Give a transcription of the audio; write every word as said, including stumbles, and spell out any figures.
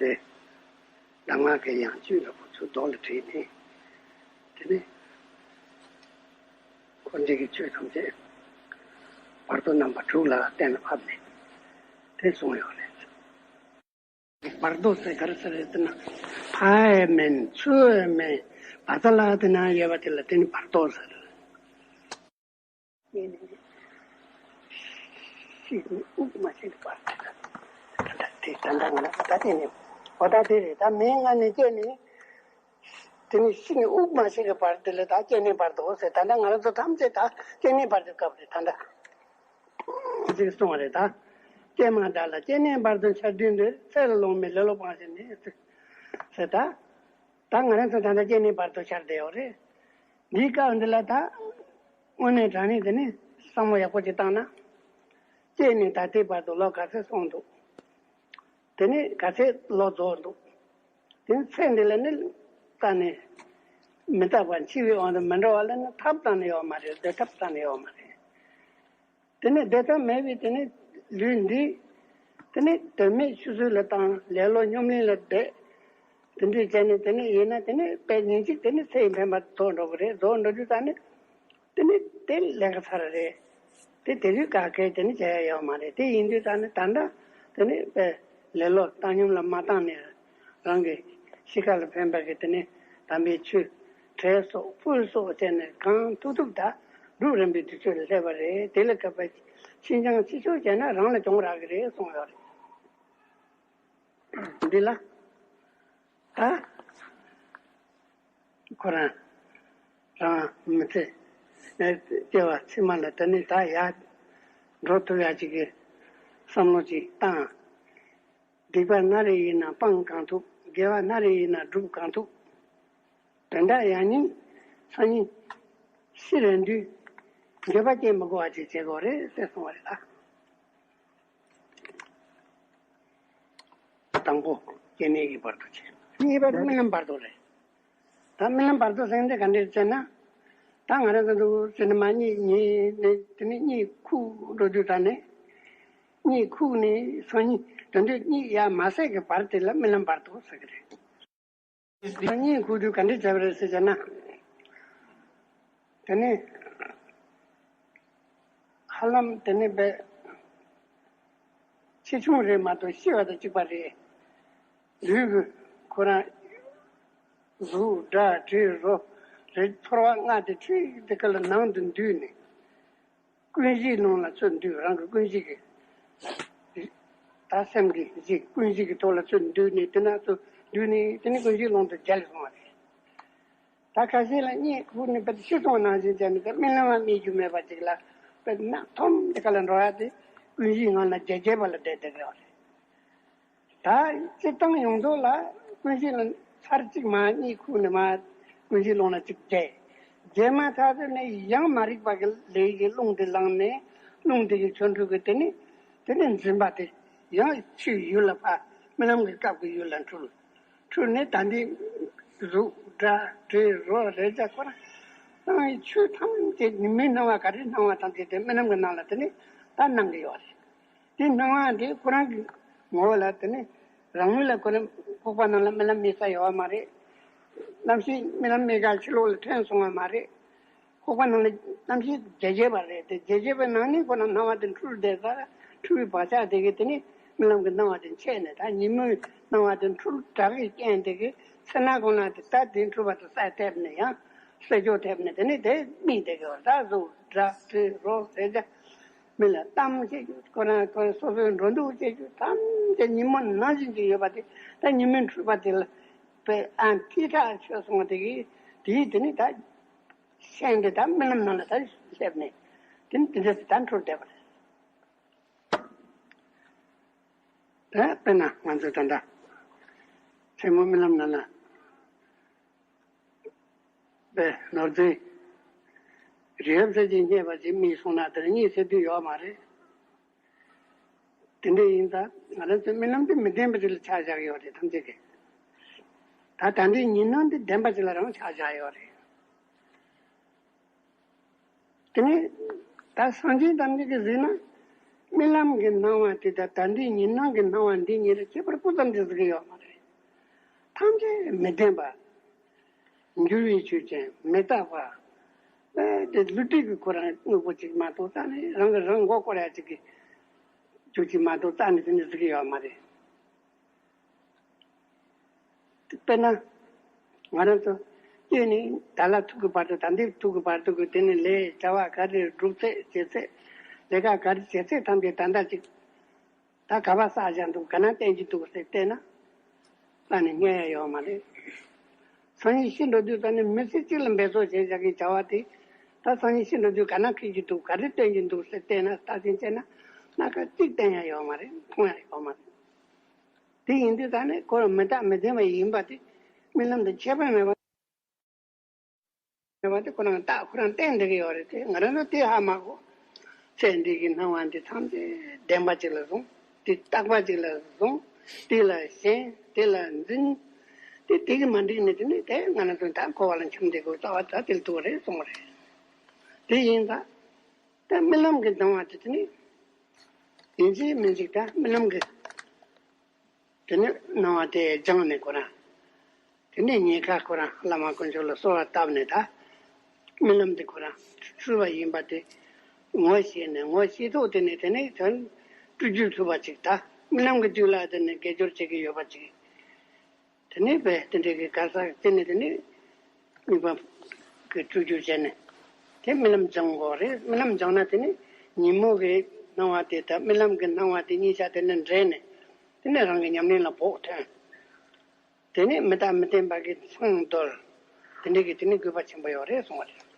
དེ། གདམས་ངག་གི་ཡང་བཅུད་ལ་ཁོ་ཚོའི་མདོ་ལ་བྲིས་ནས། དེ་ནས་འཁོར་འདས་ཀྱི་ཆོས་ཐམས་ཅད་བར་དོ་རྣམ་པ་དྲུག་ལ་གཏན་ལ་ཕབ་ནས་དེ་གསུངས་ཡོད་རེད། བར་དོ་ཟེར་ག་རེ་ཟེར་རེད་ཟེར་ན། ཕར་ཡང་མིན་ཚུར་ཡང་མིན། བར་དོ་ལ་དེ་ན་ཡོད་པ་དེ་ལ་དེ་ནི་བར་དོ་ཟེར། ཤིང་ནི་དབུགས་མ་ཆད་པར། ད་ལྟ་དེ་ད་ལྟ་ང་ལ་ད་དེ་ནི་འོ་ད་དེ་རེད། ད་མིང་ང་ནི་སྐྱེ་ནི་དེ་ནི་ཤིང་ནི་དབུགས་མ་ཆད་ཀྱི་བར་དེ་ལ་ད་སྐྱེ་གནས་བར་དོ་ཟེར། ད་ལྟ་ང་རང་ཚོ་ཐམས་ཅད་ད་སྐྱེ་གནས་བར་དོའི་སྐབས་རེད། ད་ལྟ་ཅིག་གསུངས་པ་རེད། ད་ཀྱེ་མ་བདག་ལ་སྐྱེ་གནས་བར་དོ་འཆར་དུས་འདིར། ཚེ་ལ་ལོང་མེད་ལེ་ལོ་སྤངས་ཤིག་ནས་ཟེར། ད་ད་ང་རང་ཚོ་ད་ལྟ་སྐྱེ་གནས་བར་དོ་འཆར་བསྡད་ཡོད་རེད། འདིའི་སྐབས་འདི་ལ་ད་དངོས་གནས་དྲང་གནས་དེ་ནི་བསམ་བློ་ཡག་པོ་ཅིག་བཏང་ན། སྐྱེས་ནས་ད་ལྟའི་བར་དུ་ལོ་ག་ཚོད་སོང་འདུག་དེ་ནས་ག་ཚོད་ལོ་རྫོགས་འདུག་དེ་ནི་ཚེ་འདི་ལ་ནི་གཏན་ནས་མི་རྟག་པ་འཆི་བའི་དབང་དུ་མི་འགྲོ་བ་ལ་ནི་ཐབས་གཏན་ནས་ཡོད་མ་རེད། སྡོད་ཐབས་གཏན་ནས་ཡོད་མ་རེད། དེ་ནས་བསྡད་ཐབས་མེད་པའི་དེ་ནས་ལུས་འདི། དེ་ནས་དོན་མེད་ཆུད་ཟོས་ལ་བཏང་། ལེ་ལོ་སྙོམ་གླིང་ལ་བསྡད། དེ་འདྲས་བྱས་ནས་དེ་ནས་ཡིན་ན་དེ་ནས་དཔེ་ཉིན་གཅིག་དེ་ནས་ཚེ་ཡི་འཕེན་པ་རྫོགས་འགྲོ་གི་རེད། རྫོགས་འགྲོ་དུས་ཙང་ནས་དེ་ནས་དེ་ལས་ཀ་ཚར་རེད། དེ་དེ་དུས་ག་གེ་དེ་ནས་བྱ་ཡ་ཡོད་མ་རེད། དེ་ཡིན་དུས་ཙང་ནས་ད་ལྟ་དེ་ནས་དཔེ་ལེ་ལོ་བཏང་སྙོམས་ལ་མ་བཏང་ནས། རང་གི་གཤིས་ཀ་ལ་ཕན་པ་གི་དེ་ནས་དམ་པའི་ཆོས་གྲལ་སོགས་ཕུལ་སོགས་བྱས་ནས་གང་ཐུབ་ཐུབ་ད་སྒྲུབ་རིམ་པའི་དུས་ཚོད་ལ་སླེབས་པ་རེད། དེ་ལ་སྐབས་ཕྱིན་ཅང་ཅི་ཕྱོགས་བྱས་ན་རང་ལ་གྱོང་རག་གི་རེད་གསུངས་ཡོད་རེད། འདི་ལ་ད་ཁོ་རང་རང་མི་ཚེ་སྐྱེ་བ་ཕྱི་མ་ལ་དེ་ནས་ད་ཡར་འགྲོ་ཐུབ་ཡ་ཅིག་གི་བསམ་བློ་ཅིག་བཏང་། སྡིག་པ་སྣ་རེ་ཡིན་ན་སྤང་གང་ཐུབ། དགེ་བ་སྣ་རེ་ཡིན་ན་སྒྲུབ་གང་ཐུབ། དོན་དག་ཡང་སྙིང་སང་ཉིན་ཤི་རན་དུས་འགྱོད་པ་སྐྱེ་མི་དགོས་པ་ཅིག་བྱེད་དགོས་རེད་ཟེར་གསུངས་པ་རེད་ད། དང་པོ་སྐྱེ་གནས་ཀྱི་བར་དོ་བྱས། གཉིས་པ་རྨི་ལམ་བར་དོ་རེད། ད་རྨི་ལམ་བར་དོ་ཟེར་འདི་ག་འདྲས་ཟེར་ན། ད་ང་རང་ཚོ་འདུག་ཟེར་ན་མ་གཉིད་ཉལ་ནས་དེ་ནས་གཉིད་ཁུག་འགྲོ་དུས་ད་ནས། གཉིད་ཁུག་ནས་སང་ཉིན་དོན་དུ་གཉིད་ཡར་མ་སད་ཀྱི་བར་དེ་ལ་རྨི་ལམ་བར་དོ་ཟེར་གི་རེད། སང་ཉིན་ཁུག་དུས་ག་འདྲས་བྱས་པ་རེད་ཟེར་བྱས་ན། དེ་ནས་ཧ་ལམ་དེ་ནས་བས་ཆེ་ཆུང་རེད་མ་གཏོགས་ཤི་བ་དང་གཅིག་པ་རེད། ལུས་ཀྱི་ཁོ་རང་གཟུགས་སྒྲ་དྲི་རོ་རེག་ཚོར་བ་ལྔ་དེ་འཁྲུལ་དེ་ཀ་ལ་ནང་དུ་འདུས་ནས། ཀུན་གཞིའི་ཀློང་ལ་ཚུར་འདུས། རང་གི་ཀུན་གཞི་གི་ད་སེམས་ཀྱི་གཞི་ཀུན་གཞི་གི་ཐོག་ལ་ཚུར་འདུས་ནས་དེ་ན་ཚུར་འདུས་ནས་དེ་ནི་ཀུན་གཞིའི་ཀློང་དུ་རྒྱལ་སོང་བ་རེད། ད་ཁ་ཤས་ལ་གཉིད་ཁུག་ནས་དཔེ་ཤི་སོང་ནང་བཞིན་བྱས་ནས་དཔེ་རྨི་ལམ་ལ་རྨི་རྒྱུ་མེད་པ་ཅིག་ལ་དཔེ་ནག་ཐོམ་དེ་ཀ་ལ་འགྲོ་ཡ་དེ་ཀུན་གཞིའི་ངང་ལ་རྒྱལ་རྒྱལ་བ་ལ་བསྡད་བསྡད་ཀྱི་ཡོད་རེད། ད་སྤྱིར་བཏང་ཡོངས་རྫོགས་ལ་ཀུན་གཞི་ལ་ཚར་གཅིག་མ་གཉིད་ཁུག་ནས་མ་ཀུན་གཞི་ཀློང་ལ་གཅིག་བསྡད། བསྡད་མ་ཐག་ཏུ་ནས་ཡང་མ་རིག་པ་གི་ལས་ཀྱི་རླུང་དེ་ལངས་ནས་རླུང་དེ་གི་ཆོ་འཕྲུལ་གྱིས་དེ་ནས་དེ་ནས་འཛིན་པ་དེ་ཡང་ཆུའི་ཡུལ་ལ་ཕར་རྨི་ལམ་གྱི་སྐབས་ཀྱི་ཡུལ་ལ་འཁྲུལ། འཁྲུལ་ནས་ད་འདི་གཟུགས་སྒྲ་དྲི་རོ་རེག་བྱ་ཁོ་རང་སྣང་བའི་ཆོས་ཐམས་ཅད་ཉི་མའི་སྣང་བ་ག་རེ་སྣང་བ་ཐམས་ཅད་དེ་རྨི་ལམ་གྱི་ནང་ལ་དེ་ནས་ད་སྣང་གི་ཡོད་རེད། དེ་སྣང་བ་དེ་ཁོ་རང་གི་ངོ་བོ་ལ་དེ་ནི་རང་ལུས་ལ་ཁོ་རང་ཁོག་པ་ནང་ལ་རྨི་ལམ་རྨི་ས་ཡོད་བ་མ་རེད། གནམ་གཤིས་རྨི་ལམ་རྨི་ག་ཕྱི་ལོགས་ལ་ཐོན་སོང་བ་མ་རེད། ཁོག་པ་ནང་ལ་གནམ་གཤིས་རྒྱས་རྒྱས་པ་རེད་དེ་རྒྱས་རྒྱས་པའི་ནང་ནས་ཁོ་རང་སྣང་བ་དེ་འཁྲུལ་བསྡད་ས་འཁྲུལ་བའི་བག་ཆགས་དེ་གིས་དེ་ནི་རྨི་ལམ་གྱི་སྣང་བ་དེ་མཆེད་ནས་ད་ཉིན་མོའི་སྣང་བ་དེ་འཁྲུལ་དྲག་གི་རྐྱེན་དེ་གིས་ཚེ་ན་གོང་ན་དེ་ད་དེ་འཁྲུལ་པ་དེ་སད་ཐེབས་ནས་ཡང་སད་འཇོག་ཐེབས་ནས་དེ་ནི་དེ་རྨིས་བསྡད་ཀྱི་ཡོད་རེད། ད་གཟུགས་སྒྲ་དྲི་རོ་རེག་བྱ། མི་ལ་གཏམ་བཤད་རྒྱུ་ཁོ་རང་ཁོ་རང་སོ་སོའི་འགྲོ་འདུག་བྱེད་རྒྱུ་ཐམས་ཅད་ཉིན་མོ་ནང་བཞིན་གྱི་ཡོད་པ་དེ་ད་ཉི་མའི་འཁྲུལ་པ་དེ་ལ་དཔེ་ཨ་ཐིག་ཁྲག་ཆོད་སོང་བ་དེ་གིས་དེའི་དེ་ནི་ད་ཤན་དེ་ད་རྨི་ལམ་ནང་ལ་ད་སླེབས་ནས་དེ་ནི་དེ་འདྲ་ད་འཁྲུལ་བསྡད་པ་རེད། ད་དཔེར་ན་ང་ཚོ་ད་ལྟ་མཚན་མོ་རྨི་ལམ་ནང་ལ། པས་ནོར་རྫས་རིལ་བུ་ཟེར་གྱི་རྙེད་པ་ཅིག་རྨིས་སོང་ན་དེར་གཉིད་སད་དུས་ཡོད་མ་རེད། དེ་འདྲ་ཡིན་ཙང་ང་རང་ཚོའི་རྨི་ལམ་དེ་མི་བདེན་པ་ཅིག་ལ་ཆ་བཞག་ཡོད་རེད་ཐམས་ཅད་ཀྱིས། ད་ད་ལྟའི་ཉིན་སྣང་འདི་བདེན་པ་ཅིག་ལ་རང་ཆ་བཞག་ཡོད་རེད། དེ་ནས་ད་སངས་རྒྱས་ཐམས་ཅད་ཀྱིས་གཟིགས་ན་རྨི་ལམ་གྱི་སྣང་བ་དེ་དང་ད་ལྟའི་ཉིན་སྣང་གི་སྣང་བ་འདི་གཉིས་ལ་ཁྱད་པར་སྤུ་ཙམ་ཅིག་གཟིགས་ཀྱི་ཡོད་མ་རེད། ཐམས་ཅད་མི་བདེན་པ། འགྱུར་བའི་ཆོས་ཅན་མི་རྟག་པ། ཨེ་དེ་བསླུ་བྲིད་ཀྱི་ཁོ་རང་དངོས་པོ་ཅིག་མ་གཏོགས་ད་ནི་རང་གི་རང་མགོ་སྐོར་ཡ་ཅིག་གི་ཆོས་ཅིག་མ་གཏོགས་ད་ནི་དེ་ནི་གཟིགས་ཀྱི་ཡོད་མ་རེད། དཔེར་ན། ང་རང་ཚོ་སྐྱེས་ནས་ད་ལ་ཐུག་གི་བར་དུ་ད་འདིར་ཐུག་གི་བར་དུ་གི་དེ་ནི་ལས་བྱ་བ་ག་རེ་སྒྲུབ་ཚད་བྱེད་ཚད་ལས་ཀ་ག་རེ་བྱེད་ཚད་ཐམས་ཅད་ད་ལྟ་ཅིག་ད་ག་པར་བསགས་བཞག་འདུག་ག་ན་བསྟན་གྱི་འདུག་ཟེར་བལྟས་ན། ད་ནི་རྙེད་ཡ་ཡོད་མ་རེད། སང་ཉིན་ཤི་འགྲོ་དུས་ད་ནི་མི་ཚེ་གཅིག་ལ་འབད་རྩོལ་བྱས་བཞག་གི་བྱ་བ་དེ། ད་སང་ཉིན་ཤི་འགྲོ་དུས་ག་ན་འཁེལ་གྱི་འདུག་ག་རེ་སྟོན་གྱི་འདུག་ཟེར་བལྟས་ན་ལྟ་ཞིབ་བྱས་ན་སྣ་ཁ་གཅིག་བསྟན་ཡ་ཡོད་མ་རེད། མཐོང་ཡ་ཡོད་མ་རེད། དེ་ཡིན་དུས་ད་ནི་ཁོ་རང་མི་རྟག་མི་བདེན་པ་ཡིན་པ་དེ་རྨི་ལམ་དང་ཁྱད་པར་མེད་པ། མེད་པ་དེ་ཁོ་རང་རྟགས་ཁོ་རང་བསྟན་འདི་གི་ཡོད་རེད་དེ། ང་རང་ཚོ་དེ་ཧ་མ་གོ། ཚེ་འདི་གི་སྣང་བ་འདི་ཐམས་ཅད་བདེན་པ་ཅིག་ལ་བཟུང་། དེ་རྟག་པ་ཅིག་ལ་བཟུང་། དེ་ལ་ཞེན། དེ་ལ་འཛིན། དེ་དེ་གི་མ་འགྲིག་ནས་དེ་ནི་དེ་ང་རང་ཚོ་ད་གོ་བ་ལ་འཁྱམས་བསྡད་དགོས་རྩ་བ་ད་དེ་ལ་ཐུག་པ་རེད་གསུངས་པ་རེད། དེ་ཡིན་ཙང་། ད་རྨི་ལམ་གྱི་སྣང་བ་དེ་དེ་ནི་ཡིན་གཅིག་མིན་གཅིག་ད་རྨི་ལམ་གྱི་དེ་ནི་སྣང་བ་དེ་སྦྱངས་ནས་ཁོ་རང་། དེ་ནས་ཉེན་ཁ་ཁོ་རང་བླ་མ་དཀོན་མཆོག་ལ་གསོལ་བ་བཏབ་ནས་ད་རྨི་ལམ་དེ་ཁོ་རང་ཚུལ་བ་ཡིན་པ་དེ་ངོ་ཤེས་ནས། ངོ་ཤེས་ཐོག་དེ་ནས་དེ་ནས་དོན་སྤྲུལ་རྒྱུ་ཐུབ་པ་ཅིག་ད་རྨི་ལམ་གྱི་དུས་ལ་དེ་ནས་དགེ་སྦྱོར་བྱེད་ཀྱི་ཡོད་པ་ཅིག་དེ་ནས་བས་དེ་འདྲའི་གི་གར་ས་དེ་ནས་དེ་ནས་དམིགས་པ་གི་སྤྲུལ་རྒྱུ་བྱས་ནས་དེ་རྨི་ལམ་སྦྱང་དགོས་རེད། རྨི་ལམ་སྦྱང་ན་དེ་ནས་ཉིན་མོ་གི་སྣང་བ་དེ་དང་རྨི་ལམ་གྱི་སྣང་བ་དེ་གཉིས་ཆ་དེ་ནས་འདྲེས་ནས་དེ་ནས་རང་གི་ཉམས་ལེན་ལ་བོགས་ཐོན། དེ་ནས་མི་རྟག་མི་བརྟན་པ་གི་སེམས་འདོར། དེ་འདྲའི་གི་དེ་ནས་དགོས་པ་ཆེན་པོ་ཡོད་རེད་གསུངས་པ་རེད།